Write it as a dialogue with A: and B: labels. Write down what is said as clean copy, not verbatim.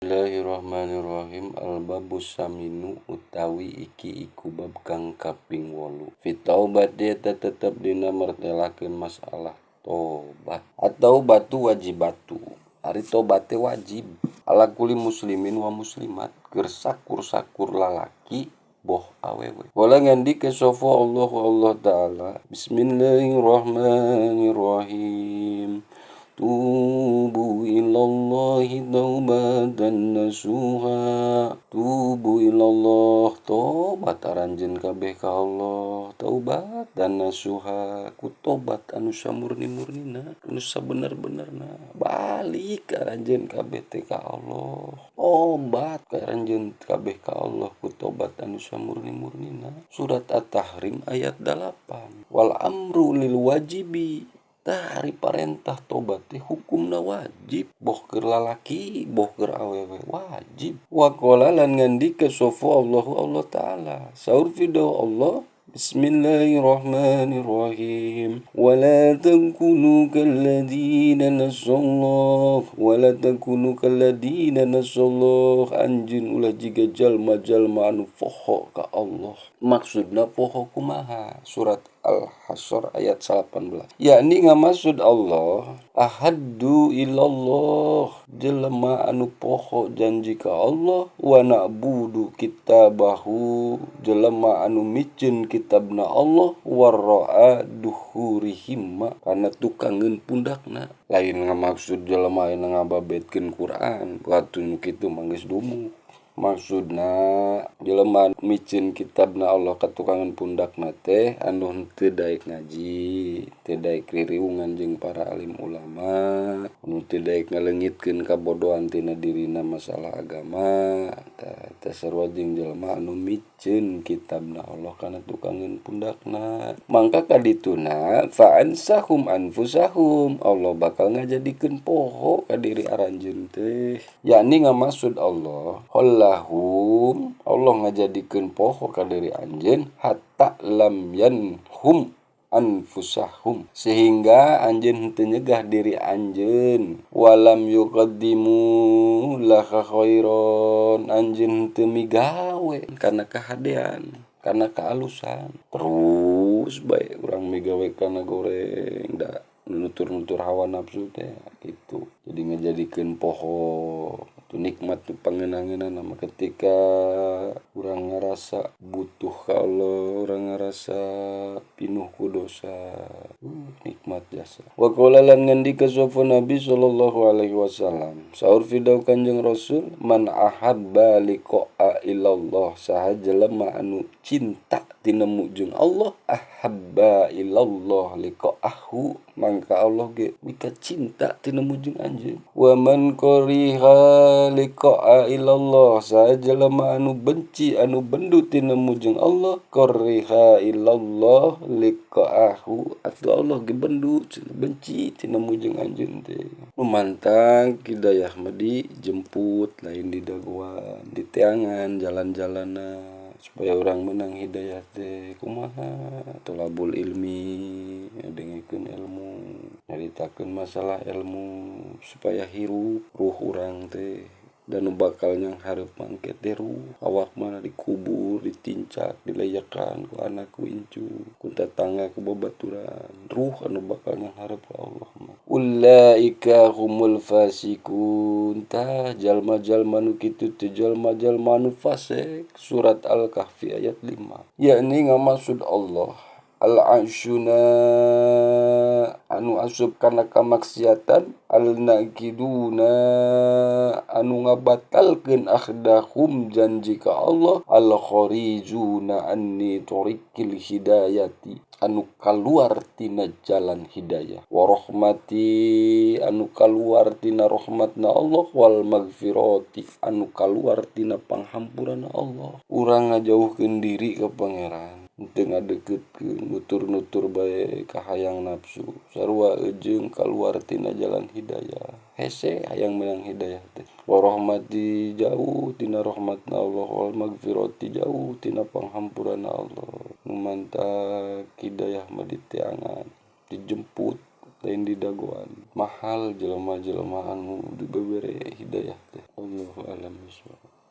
A: Bismillahirrahmanirrahim. Al-babus saminu utawi iki iku bab kang kaping 8. Fi taubati eta tetep dina mertelakeun masalah tobat. Atau batu wajibatu. Ari tobat teh wajib ala kulli muslimin wa muslimat, keur sakur-sakur lalaki boh awewe. Wala ngandika sapa Allah Allah Ta'ala. Bismillahirrahmanirrahim. Tubu ilallahi taubatan nasuha. Tubu ilallah, tobat aranjeun kabeh ka Allah. Taubatan nasuha, ku tobat anu samurni-murnina, anu sabener-benerna. Balik aranjeun kabeh teh ka Allah. Tobat aranjeun kabeh ka Allah ku tobat anu samurni-murnina. Surat At-Tahrim ayat 8. Wal amru lil wajibi. Tah ari parentah tobat teh hukumna wajib, boh keur lalaki boh keur awewe wajib. Wa qala lan ngandika sapa Allahu Allah Ta'ala. Saur video Allah, Bismillahirrahmanirrahim. Wala takunu kalladina nasallah, wala takunu kalladina nasallah. Anjeun ulah jiga jalma-jalma anu poho ka Allah. Maksudna poho kumaha? Surat Al-Hasyr ayat 18. Yakni ngamaksud Allah ahaddu ilallah, jelema anu poho janji ka Allah, wa na'budu kitabahu, jelema anu miceun kitabna Allah, warra'a duhurihim, kana tukangeun pundakna. Lain ngamaksud jelema anu ngababetkeun Quran, waktu nu kitu mah geus dumu. Maksudna jelema miceun kitabna Allah katukangan pundakna teh anu henteu daek ngaji, teu daek ririungan jeung para alim ulama, anu teu daek ngaleungitkeun kabodohan tina dirina masalah agama. Tah eta sarua jeung jelema anu miceun kitabna Allah kana tukangeun pundakna. Mangka kadituna fa ansahum anfusahum, Allah bakal ngajadikeun poho ka diri aranjeun teh. Yakni ngamaksud Allah lahum, Allah ngajadikeun poho ka diri anjeun hatta lam yanhum anfusahum, sehingga anjeun henteu nyegah diri anjeun, walam yuqaddimu laka khairon, anjeun henteu migawe kana kahadean, kana kaalusan. Terus bae urang migawe kana goreng da nutur-nutur hawa nafsu teh gitu. Jadi ngajadikeun poho tu nikmat tu pangeunah-ngeunahna mah ketika urang ngarasa butuh ka Allah, urang ngarasa pinuh ku dosa, nikmat jasa. Wa qala lan ngandika sapa Nabi sallallahu alaihi wasallam. Saur fidau Kanjeng Rasul, man ahabba liqa'a ilallah, saha jelema anu cinta tinemu jeung Allah, ahabba ilallah liqa'ahu, mangka Allah ge mika cinta tinemu jeung anjeun. Wa man kariha liqa'a ilallah, saha jelema anu benci anu bendu tinemu jeung Allah, kariha ilallah liqa'ahu, atuh Allah ge bendu benci tinemu jeung anjeun teh. Nu mantang hidayah mah dijemput, lain didagoan, diteangan jalan-jalanna supaya urang menang hidayah teh kumaha. Tolabul ilmi, ngadengekeun ilmu, nyaritakeun masalah ilmu supaya hirup ruh urang teh. Dan nu bakal nyanghareup mangke teh ruh, awak mah dikubur, ditincak, dileyekan ku anak ku incu, ku tatangga, ku babaturan. Ruh anu bakal nyanghareup ka Allah mah. Ulaika humul fasikun, tah jalma-jalma nu kitu teh jalma-jalma anu fasik. Surat Al-Kahfi ayat 5. Yakni ngamaksud Allah al-asyuna anu asup kana kamaksiatan, al-naqiduna anu ngabatalkeun akhdahum janji ka Allah, al-kharijuna anni tariqil hidayati anu kaluar tina jalan hidayah, wa rahmati anu kaluar tina rahmatna Allah, wal magfirati anu kaluar tina panghampurana Allah. Urang ngajauhkeun diri ka Pangeran, teu ngadeukeutkeun, nutur-nutur bae kahayang nafsu, sarua jeung kaluar tina jalan hidayah. Hese hayang meunang hidayah teh. Wa rahmati jauh tina rahmatna Allah, wal magfirati jauh tina panghampurana Allah. Nu mantak hidayah mah diteangan, dijemput. Lain didagoan. Mahal jelema-jelema anu dibere hidayah teh. Allahu a'lam bishawab.